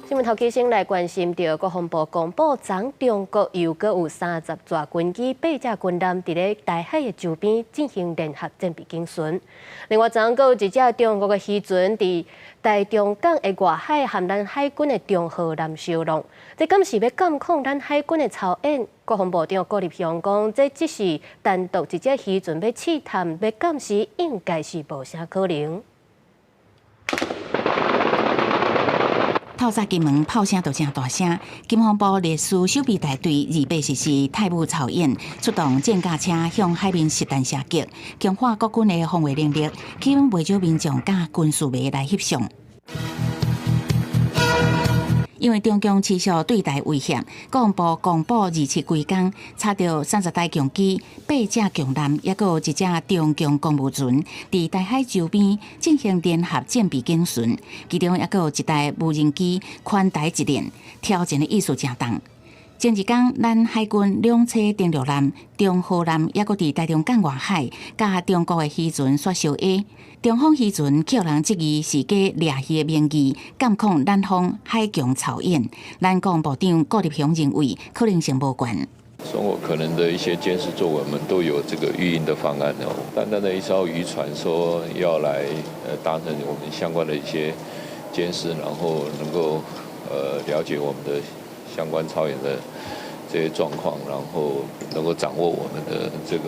新聞頭期先來關心著國防部公布，昨中國又閣有30座軍機、八隻軍艦佇咧台海的周邊進行聯合戰備警巡。另外，昨閣有一隻中國的漁船佇台中港的外海和咱海軍的中號艦相挵，這敢是欲監控咱海軍的操演？國防部長郭立雄講，這只是單獨一隻漁船欲試探、欲監視，應該是無啥可能。透早金門炮聲就誠大聲，金防部歷史守備大隊28實施太武操演，出動戰甲車向海面實彈射擊，強化國軍的防衛能力，吸引袂少民眾佮軍事迷來翕相。因為中共持續對台威脅，國防部公布27規工查著30台共機、八隻共艦，抑閣有一隻中共公務船，佇台海周邊進行聯合戰備警巡，其中抑閣有一台無人機環台一練，挑戰的意思誠重。前一工，咱海軍兩棲登陸艦、中號艦，抑閣佇台中港外海，佮中國的漁船煞相挨。中方漁船予人質疑是假掠魚的名義，監控咱方海疆操演。咱國防部長郭立雄認為可能性無懸。中國可能的一些監視作為，我們都有這個預應的方案哦。單單的一艘漁船說要來達成我們相關的一些監視，然後能夠了解我們的相關操演的這些狀況，然後能夠掌握我們的這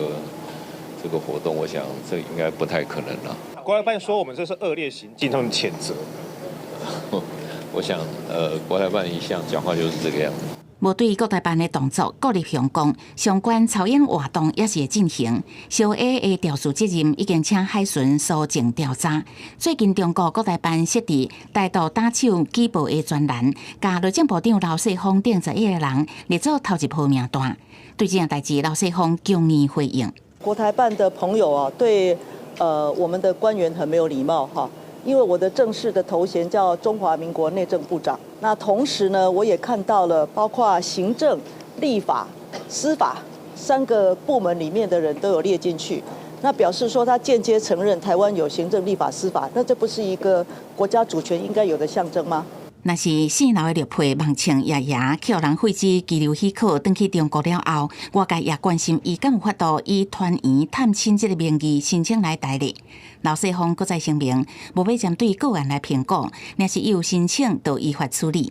個活動，我想這應該不太可能了。國台辦說我們這是惡劣行徑，他們譴責。我想，國台辦一向講話就是這個樣子。無對國台辦的動作，郭立雄講，相關操演活動也是會進行。相挨的肇事責任已經請海巡搜證調查。最近中國國台辦設置台獨打手舉報的專欄，共內政部長劉世鋒等11個人列做頭一號名單。對這件代誌，劉世鋒強硬回應：國台辦的朋友啊，對我們的官員很沒有禮貌哈。因為我的正式的頭銜叫中華民國內政部長，那同時呢，我也看到了包括行政、立法、司法三個部門裡面的人都有列進去，那表示說他間接承認台灣有行政、立法、司法，那這不是一個國家主權應該有的象徵嗎？若是四樓的綠皮孟倩爺爺，予人廢止羈留許可，轉去中國了後，外界也關心伊敢有法度以團圓探親這個名義申請來台咧。劉世鋒閣再聲明，無欲針對個案來評估，若是伊有申請，就依法處理。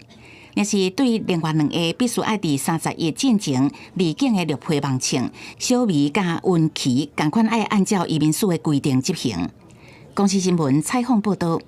若是對另外兩個必須愛佇31進前離境的綠皮孟倩、小薇佮溫琪，仝款愛按照移民署的規定執行。公視新聞採訪報導。